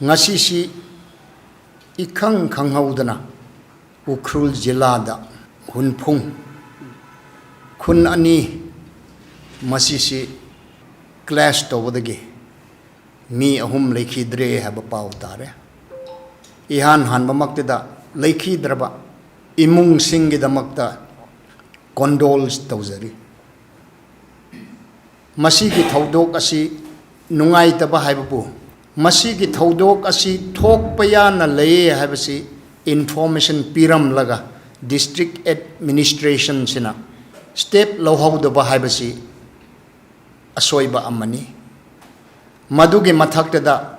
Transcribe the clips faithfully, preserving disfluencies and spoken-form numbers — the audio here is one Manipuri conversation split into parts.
ꯉꯁꯤꯁꯤ ꯏꯈꯪ ꯈꯪꯍꯧꯗꯅ ꯎꯈ꯭ꯔꯨꯜ ꯖꯤꯂꯥꯗ ꯍꯨꯟꯐꯨꯡ ꯈꯨꯟ ꯑꯅꯤ ꯃꯁꯤꯁꯤ clash ꯇꯧꯕꯗꯒꯤ ꯃꯤ ꯑꯍꯨꯝ ꯂꯩꯈꯤꯗ꯭ꯔꯦ ꯍꯥꯏꯕ ꯄꯥꯎ ꯇꯥꯔꯦ꯫ ꯏꯍꯥꯟ ꯍꯥꯟꯕꯃꯛꯇꯗ ꯂꯩꯈꯤꯗ꯭ꯔꯕ ꯏꯃꯨꯡꯁꯤꯡꯒꯤꯗꯃꯛꯇ condole ꯇꯧꯖꯔꯤ꯫ ꯃꯁꯤꯒꯤ ꯊꯧꯗꯣꯛ ꯑꯁꯤ ꯅꯨꯡꯉꯥꯏꯇꯕ ꯍꯥꯏꯕꯕꯨ, ꯃꯁꯤꯒꯤ ꯊꯧꯗꯣꯛ ꯑꯁꯤ ꯊꯣꯛꯄ ꯌꯥꯅ ꯂꯩꯌꯦ ꯍꯥꯏꯕꯁꯤ information ꯄꯤꯔꯝꯂꯒ district administrationꯁꯤꯅ step ꯂꯧꯍꯧꯗꯕ ꯍꯥꯏꯕꯁꯤ ꯑꯁꯣꯏꯕ ꯑꯃꯅꯤ꯫ ꯃꯗꯨꯒꯤ ꯃꯊꯛꯇꯗ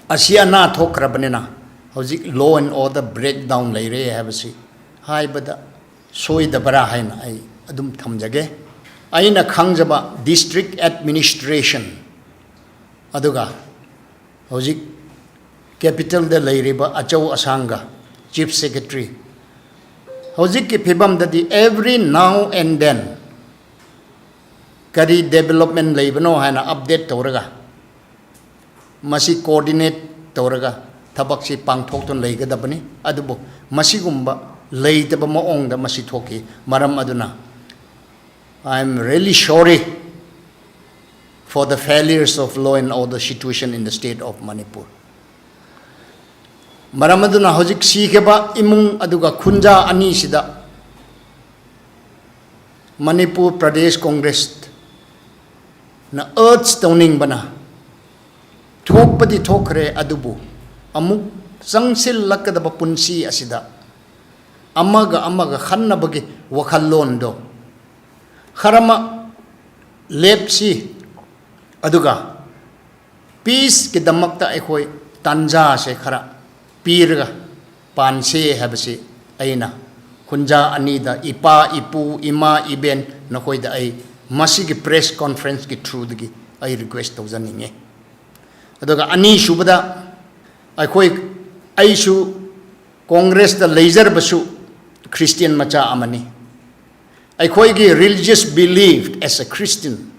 ꯑꯁꯤ ꯑꯅꯥ ꯊꯣꯛꯈ꯭ꯔꯕꯅꯤꯅ ꯍꯧꯖꯤꯛ law and order breakdown ꯂꯩꯔꯦ ꯍꯥꯏꯕꯁꯤ ꯍꯥꯏꯕꯗ ꯁꯣꯏꯗꯕ꯭ꯔꯥ ꯍꯥꯏꯅ ꯑꯩ ꯑꯗꯨꯝ ꯊꯝꯖꯒꯦ꯫ ꯑꯩꯅ ꯈꯪꯖꯕ district administration, ꯑꯗꯨꯒ ꯍꯧꯖꯤꯛ capitalꯗ ꯂꯩꯔꯤꯕ ꯑꯆꯧ ꯑꯁꯥꯡꯒ chief secretary, ꯍꯧꯖꯤꯛꯀꯤ ꯐꯤꯕꯝꯗꯗꯤ every now and then ꯀꯔꯤ development ꯂꯩꯕꯅꯣ ꯍꯥꯏꯅ update ꯇꯧꯔꯒ, ꯃꯁꯤ coordinate ꯇꯧꯔꯒ ꯊꯕꯛꯁꯤ ꯄꯥꯡꯊꯣꯛꯇꯨꯅ ꯂꯩꯒꯗꯕꯅꯤ꯫ ꯑꯗꯨꯕꯨ ꯃꯁꯤꯒꯨꯝꯕ ꯂꯩꯇꯕ ꯃꯑꯣꯡꯗ ꯃꯁꯤ ꯊꯣꯛꯈꯤ꯫ ꯃꯔꯝ ꯑꯗꯨꯅ, I am really sorry for the failures of law and order situation in the state of Manipur. ꯃꯔꯝ ꯑꯗꯨꯅ ꯍꯧꯖꯤꯛ ꯁꯤꯈꯤꯕ ꯏꯃꯨꯡ ꯑꯗꯨꯒ ꯈꯨꯟꯖꯥ ꯑꯅꯤꯁꯤꯗ ꯃꯅꯤꯄꯨꯔ ꯄ꯭ꯔꯗꯦꯁ ꯀꯣꯡꯒ꯭ꯔꯦꯁꯅ urge ꯇꯧꯅꯤꯡꯕꯅ, ꯊꯣꯛꯄꯗꯤ ꯊꯣꯛꯈ꯭ꯔꯦ, ꯑꯗꯨꯕꯨ ꯑꯃꯨꯛ ꯆꯪꯁꯤꯜꯂꯛꯀꯗꯕ ꯄꯨꯟꯁꯤ ꯑꯁꯤꯗ ꯑꯃꯒ ꯑꯃꯒ ꯈꯟꯅꯕꯒꯤ ꯋꯥꯈꯜꯂꯣꯟꯗꯣ ꯈꯔꯃꯛ ꯂꯦꯞꯁꯤ, ꯑꯗꯨꯒ peaceꯀꯤꯗꯃꯛꯇ ꯑꯩꯈꯣꯏ ꯇꯥꯟꯖꯥꯁꯦ ꯈꯔ ꯄꯤꯔꯒ ꯄꯥꯟꯁꯦ ꯍꯥꯏꯕꯁꯤ ꯑꯩꯅ ꯈꯨꯟꯖꯥ ꯑꯅꯤꯗ, ꯏꯄꯥ, ꯏꯄꯨ, ꯏꯃꯥ, ꯏꯕꯦꯟ, ꯅꯈꯣꯏꯗ ꯑꯩ ꯃꯁꯤꯒꯤ press conferenceꯀꯤ throughꯗꯒꯤ ꯑꯩ request ꯇꯧꯖꯅꯤꯡꯉꯤ꯫ ꯑꯗꯨꯒ ꯑꯅꯤꯁꯨꯕꯗ, ꯑꯩꯈꯣꯏ, ꯑꯩꯁꯨ ꯀꯣꯡꯒ꯭ꯔꯦꯁꯇ ꯂꯩꯖꯔꯕꯁꯨ Christian ꯃꯆꯥ ꯑꯃꯅꯤ꯫ ꯑꯩꯈꯣꯏꯒꯤ religious belief as a Christian,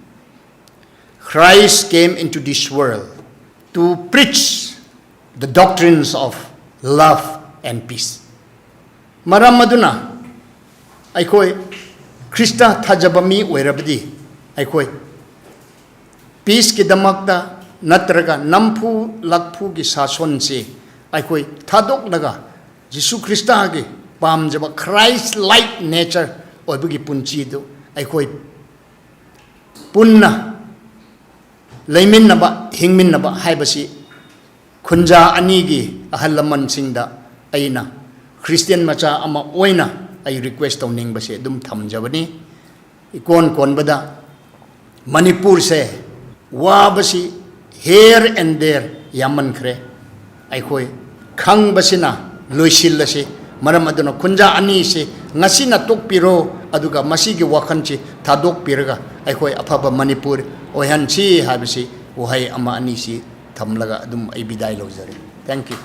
Christ came into this world to preach the doctrines of love and peace. ꯃꯔꯝ ꯑꯗꯨꯅ ꯑꯩꯈꯣꯏ ꯈ꯭ꯔꯤꯁꯇ ꯊꯥꯖꯕ ꯃꯤ ꯑꯣꯏꯔꯕꯗꯤ ꯑꯩꯈꯣꯏ ꯄꯤꯁꯀꯤꯗꯃꯛꯇ ꯅꯠꯇ꯭ꯔꯒ ꯅꯝꯐꯨ ꯂꯥꯛꯐꯨꯒꯤ ꯁꯥꯁꯣꯟꯁꯤ ꯑꯩꯈꯣꯏ ꯊꯥꯗꯣꯛꯂꯒ ꯖꯤꯁꯨ ꯈ꯭ꯔꯤꯁꯇꯒꯤ ꯄꯥꯝꯖꯕ Christ like nature ꯑꯣꯏꯕꯒꯤ ꯄꯨꯟꯁꯤꯗꯨ ꯑꯩꯈꯣꯏ ꯄꯨꯟꯅ ꯂꯩꯃꯤꯟꯅꯕ, ꯍꯤꯡꯃꯤꯟꯅꯕ ꯍꯥꯏꯕꯁꯤ ꯈꯨꯟꯖꯥ ꯑꯅꯤꯒꯤ ꯑꯍꯜ ꯂꯃꯟꯁꯤꯡꯗ ꯑꯩꯅ ꯈ꯭ꯔꯤꯁꯇꯤꯌꯥꯟ ꯃꯆꯥ ꯑꯃ ꯑꯣꯏꯅ ꯑꯩ ꯔꯤꯀ꯭ꯋꯦꯁ ꯇꯧꯅꯤꯡꯕꯁꯦ ꯑꯗꯨꯝ ꯊꯝꯖꯕꯅꯤ꯫ ꯏꯀꯣꯟ ꯀꯣꯟꯕꯗ ꯃꯅꯤꯄꯨꯔꯁꯦ ꯋꯥꯕꯁꯤ here and there ꯌꯥꯝꯃꯟꯈ꯭ꯔꯦ꯫ ꯑꯩꯈꯣꯏ ꯈꯪꯕꯁꯤꯅ ꯂꯣꯏꯁꯤꯜꯂꯁꯤ꯫ ꯃꯔꯝ ꯑꯗꯨꯅ ꯈꯨꯟꯖꯥ ꯑꯅꯤꯁꯤ ꯉꯁꯤꯅ ꯇꯣꯛꯄꯤꯔꯣ, ꯑꯗꯨꯒ ꯃꯁꯤꯒꯤ ꯋꯥꯈꯜꯁꯤ ꯊꯥꯗꯣꯛꯄꯤꯔꯒ ꯑꯩꯈꯣꯏ ꯑꯐꯕ ꯃꯅꯤꯄꯨꯔ ꯑꯣꯏꯍꯟꯁꯤ ꯍꯥꯏꯕꯁꯤ ꯋꯥꯍꯩ ꯑꯃ ꯑꯅꯤꯁꯤ ꯊꯝꯂꯒ ꯑꯗꯨꯝ ꯑꯩ ꯕꯤꯗꯥꯏ ꯂꯧꯖꯔꯦ꯫ Thank you꯫